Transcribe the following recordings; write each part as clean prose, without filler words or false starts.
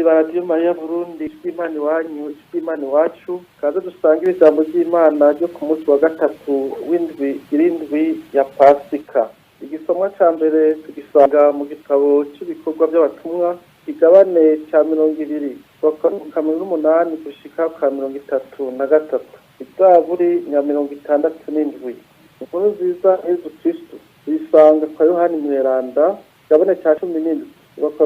Bakunzi ba Radiyo Mariya Burundi, ijwi Imana iwanyu, ijwi Imana iwacu, kaze dusangire ijambo ry'Imana ryo ku munsi wa gatatu w'indwi irindwi ya Pasika. Igisomwa ca mbere tugisanga mu gitabo c'ibikorwa by'abatumwa, kigabane ca 20, kuva ku 18 gushika ku 33. Izaburi nya 67. Inkuru nziza Yezu Kristo tuyisanga kwa Yohani Mweranda, kigabane ca 17, kuva ku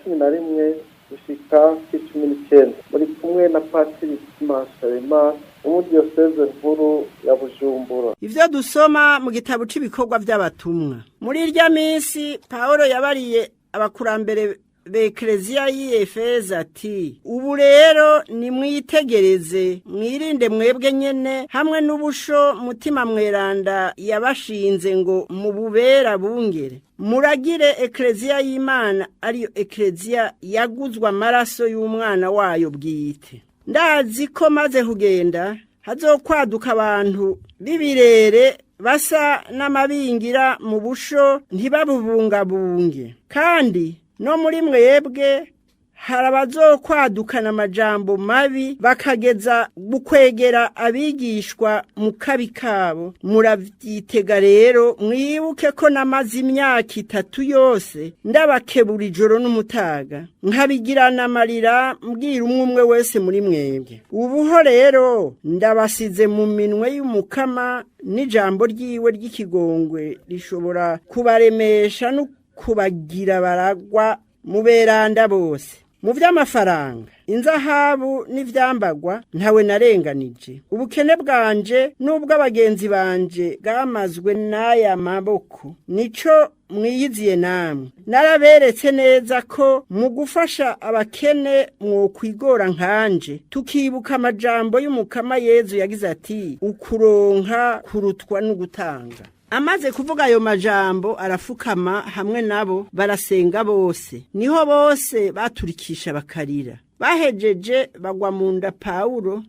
11 gushika ku 19. Muri kumwe na Patiri Masharema wo muri Diyoseze nkuru ya Bujumbura. Ivyo dusoma mu gitabo c'ibikorwa vy'abatumwa. Muri irya minsi Pawulo yabariye abakurambere b'Ekleziya y'i Efeso ati: ubu rero nimwitegereze, mwirinde mwebwe nyene hamwe n'ubusho Mutima Mweranda yabashinze ngo mububera bungere. Muragire Ekleziya y'Imana, ariyo Ekleziya yaguzwe amaraso y'umwana wayo bwite. Ndazi ko maze kugenda hazokwaduka abantu b'ibirere basa n'amabingira mu busho ntibabubungabunge. Kandi no muri mwebwe hari abazokwadukana amajambo mabi bakageza gukwegera abigishwa mu kabi kabo. Muravyitega rero, mwibuke ko namaze imyaka 3 yose ndabakebura ijoro n'umutaga, nkabigirana amarira mbwira umwe umwe wese muri mwebwe. Ubuho rero ndabasize mu minwe y'Umukama n'ijambo ryiwe ry'ikigongwe rishobora kubaremesha no kubagira baragwa muberanda bose. Mu vy'amafaranga, inzahabu n'ivyambagwa ntawe narenganije. Ubukene bwanje n'ubwo abagenzi banje bwamazwe n'aya maboko, nico mwiyiziye namwe. Naraberetse neza ko mu gufasha abakene mwokwigora nkanje, tukibuka amajambo y'Umukama Yezu yagize ati: ukuronka kurutwa n'ugutanga. Amaze kuvuga ayo majambo arafukama hamwe nabo barasenga bose. Niho bose baturikisha bakarira. Bahejeje bagwa mu nda Pawulo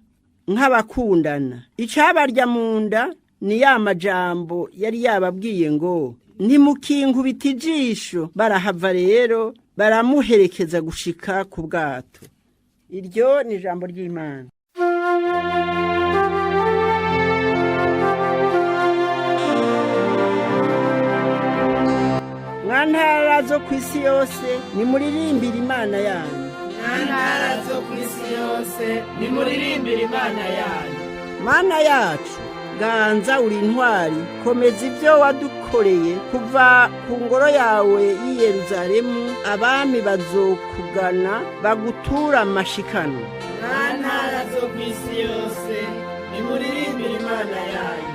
nk'abakundana. Icabarya mu nda ni ya majambo yari yababwiye ngo: ntimukinkubita ijisho. Barahava rero baramuherekeza gushika ku bwato. Iryo ni ijambo ry'Imana. Mwa ntara zo kw'isi yose, nimuririmbire Imana yanyu. Mwa ntara zo kw'isi yose, nimuririmbire Imana yanyu. Mana yacu, ganza uri intwari, komeza ivyo wadukoreye kuva ku ngoro yawe y'i Yeruzalemu. Abami bazokugana bagutura amashikano. Mwa ntara zo kw'isi yose, nimuririmbire Imana yanyu.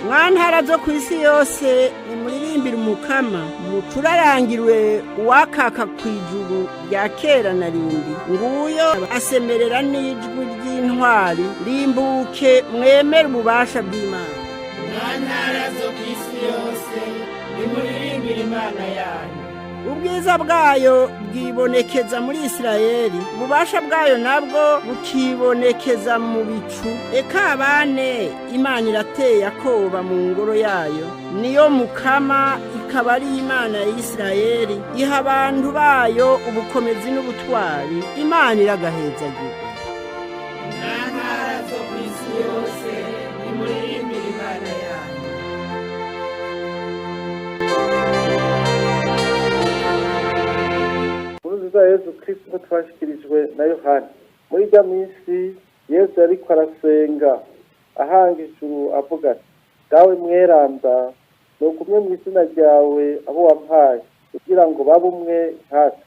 Mwa ntara zo kw'isi yose, nimuririmbire Umukama, mucurarangirwe uwakaka kw'ijuru rya kera na rindi. Nguyo asemerera n'ijwi ry'intwari, rimbuke mwemere ububasha bw'Imana. Mwa ntara zo kw'isi yose, nimuririmbire Imana yanyu. Ubwiza bwayo bwibonekeza muri Isirayeli, ububasha bwayo nabwo bukibonekeza mu bicu. Eka abane, Imana irateye akoba mu ngoro yayo, niyo Mukama ikaba ari Imana ya Isirayeli, iha abantu bayo ubukomezi n'ubutwari. Imana iragahezagirwa. Mwa ntara zo kw'isi yose, nimuririmbire Imana yanyu. Inkuru nziza ya Yezu Kristo twashikirijwe na Yohani. Muri irya minsi Yezu yariko arasenga ahanga ijuru avuga ati: Dawe mweranda, nugumye mu izina ryawe abo wampaye, kugira ngo babe umwe nkatwe.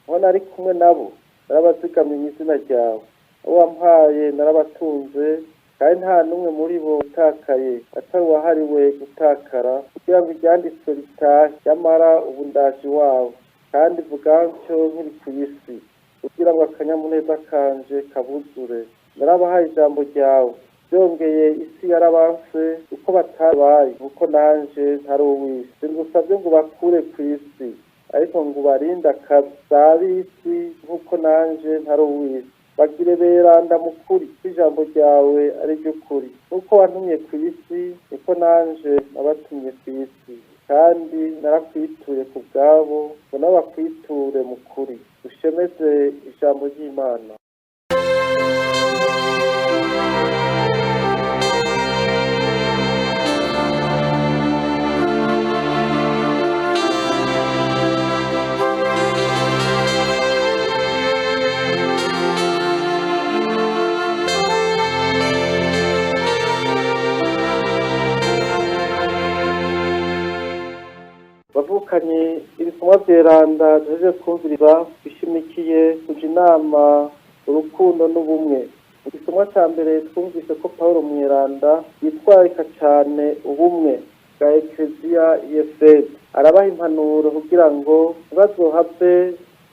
Aho nari kumwe nabo narabazigamye mu izina ryawe, abo wampaye narabatunze, kandi nta n'umwe muri bo utakaye atari uwahariwe gutakara, kugira ngo iryanditswe ritahe. Nyamara ubu ndaje iwawe, kandi vuga ntyo nkiri ku isi, kugira ngo akanyamuneza kanje kabuzure. Narabahaye ijambo ryawe, byongeye isi yarabanse uko batabaye, kuko nanje ntari uw'isi. Singusabye ngo bakure ku isi, ariko ngo ubarinde akabi. Si ab'isi nk'uko nanje ntari uw'isi. Bagire beranda mu kuri, ko ijambo ryawe ari ry'ukuri. Nk'uko wantumye ku isi, niko nanje nabatumye ku isi. Kandi narakwituye ku bwabo ngo n'abakwiture mu kuri. Dushemeze ijambo ry'Imana. Bavukanye, ibisomwa vyeranda duhejeje kumviriza bishimikiye kuja inama, urukundo n'ubumwe. Mu gisomwa ca mbere twumvise ko Pawulo Mweranda yitwararika cane ubumwe bwa Ekleziya y'Efeso. Arabaha impanuro kugira ngo ntibazohave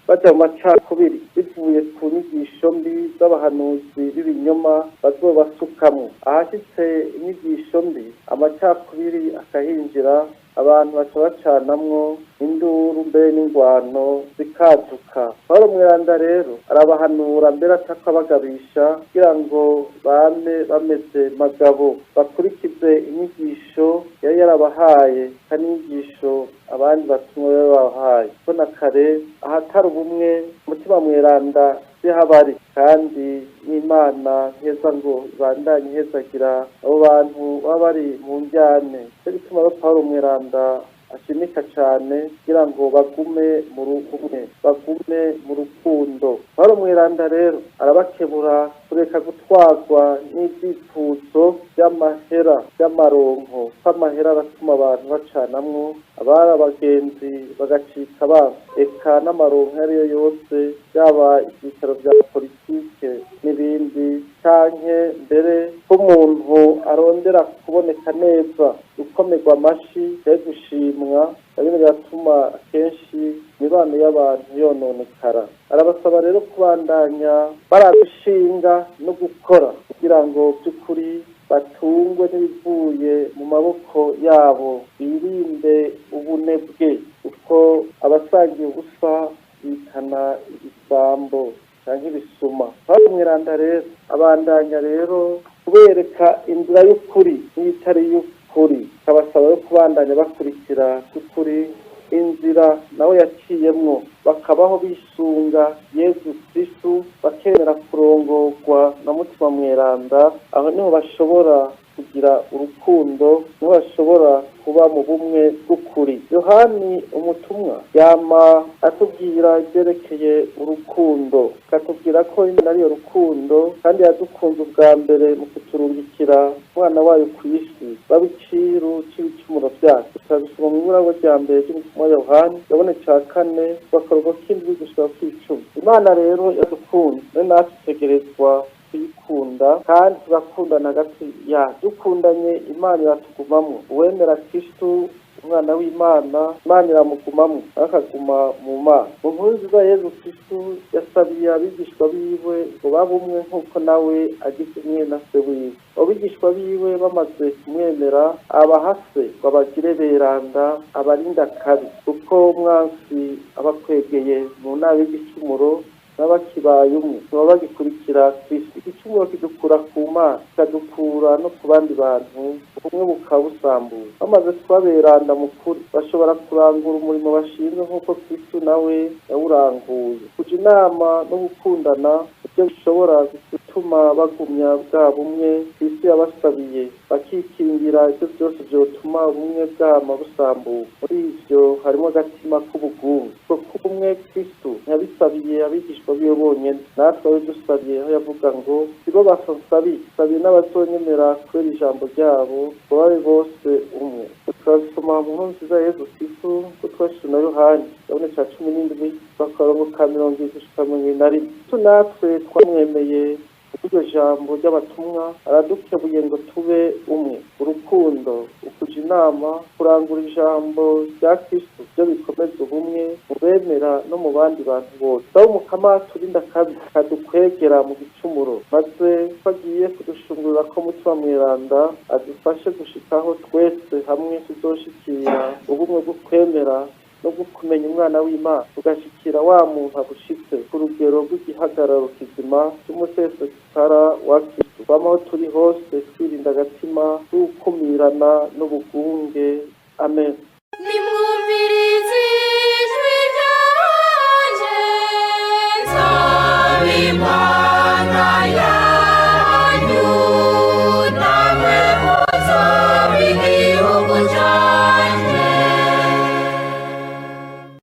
baja mu macakubiri bivuye ku nyigisho mbi z'abahanuzi b'ibinyoma bazobasukamwo. Ahashitse inyigisho mbi, amacakubiri akahinjira, abantu baca bacanamwo, induru mbere n'ingwano zikaduka. Pawulo Mweranda rero arabahanura, mbere atako abagabisha, kugira ngo bame bameze magabo, bakurikize inyigisho yari yarabahaye kandi inyigisho abandi batumwa bari babahaye. Ko na kare ahatari ubumwe, Mutima Mweranda siho kandi n'Imana ntiheza ngo ibandanye ihezagira abo bantu baba bari mu njyane. Nico gituma rero Pawulo Mweranda ashimika cane kugira ngo bagume mu rumwe, bagume mu rukundo. Pawulo Mweranda rero arabakebura kureka gutwarwa n'ivyifuzo vy'amahera, vy'amaronko, ko amahera aratuma abantu bacanamwo, abari abagenzi bagacika banka, eka n'amaronko ariyo yose, yaba ivyicaro vya politike n'ibindi, canke mbere ko umuntu arondera kuboneka neza, gukomerwa amashi canke gushimwa, navyo biratuma akenshi imibano y'abantu yononekara. Arabasaba rero kubandanya barabishinga no gukora kugira ngo by'ukuri batungwe n'ibivuye mu maboko yabo, birinde ubunebwe, kuko abasangiye ubusa bitana ibisambo canke ibisuma. Pawulo Mweranda rero abandanya rero kubereka inzira y'ukuri n'itari y'ukuri, akabasaba yo kubandanya bakurikira by'ukuri inzira nawe yaciyemwo, bakabaho bisunga Yezu Kristu, bakemera kurongorwa na Mutima Mweranda. Aho niho bashobora kugira urukundo, niho bashobora kuba mu bumwe bw'ukuri. Yohani umutumwa yama atubwira ivyerekeye urukundo, akatubwira ko Imana ariyo rukundo, kandi yadukunze ubwa mbere mu kuturungikira umwana wayo kw'isi babiciru c'ibicumuro vyacu. Turabisoma mw'iburago rya mbere ry'umutumwa Yohani, gabone ca kane, bakarongo k'indwi gushika kw'icumi. Imana rero yadukunze, none natwe dutegerezwa kuyikunda kandi tugakundana hagati yacu. Dukundanye, Imana iratugumamwo. Uwemera Kristu umwana w'Imana, Imana iramugumamwo akaguma mu Mana. Mu nkuru nziza, Yezu Kristu yasabiye abigishwa biwe ngo babe umwe nk'uko nawe agize umwe na Se wiwe. Abo bigishwa biwe bamaze kumwemera, abaha Se ngo abagire beranda, abarinda akabi, kuko umwansi aba akwegeye mu nabi y'igicumuro n'abakibaye umwe baba bagikurikira Kristo. Igicumuro kidukura ku Mana, kikadukura no ku bandi bantu, ubumwe bukaba busambuye. Bamaze kubaberanda mu kuri, bashobora kurangura umurimo bashinzwe nk'uko Kristo nawe yawuranguye. Kuja inama no gukundana nivyo bishobora gutuma bagumya bwa bumwe Kristo yabasabiye, bakikingira ivyo vyose vyotuma ubumwe bwama busambuka. Muri ivyo harimo agatima k'ubugungu. Ubwo kubumwe Kristo ntiyabisabiye abigishwa biwe bonyene, natwe abidusabiye, aho yavuga ngo: "Sibo basabiye, sabiye n'abazonyemera kubera ijambo ryabo, ngo babe bose umwe." Turabisoma mu nkuru nziza ya Yezu Kristo ko twashizwe na Yohani, igabane ca 17, akarongo ka 70 gushika 71. Kristo natwe twamwemeye iryo jambo ry'abatumwa, aradukebuye ngo tube umwe. Urukundo, ukuja inama, kurangura ijambo rya Kristo byo bikomeza ubumwe mu bemera no mu bandi bantu bose. Saba Umukama turinda akabi kadukwegera mu gicumuro, maze ko agiye kudushungurira ko Mutima Mweranda adufashe gushikaho twese hamwe tuzoshikira ubumwe bwo kwemera no kumenya umwana w'Imana, tugashikira wa muntu abushitse ku rugero rw'igihagararo kizima cy'umusesekara wa Kristo. Twamaho turi hose twirinda agatima tukumirana n'ubugunge. Amen. Nimwumvirize.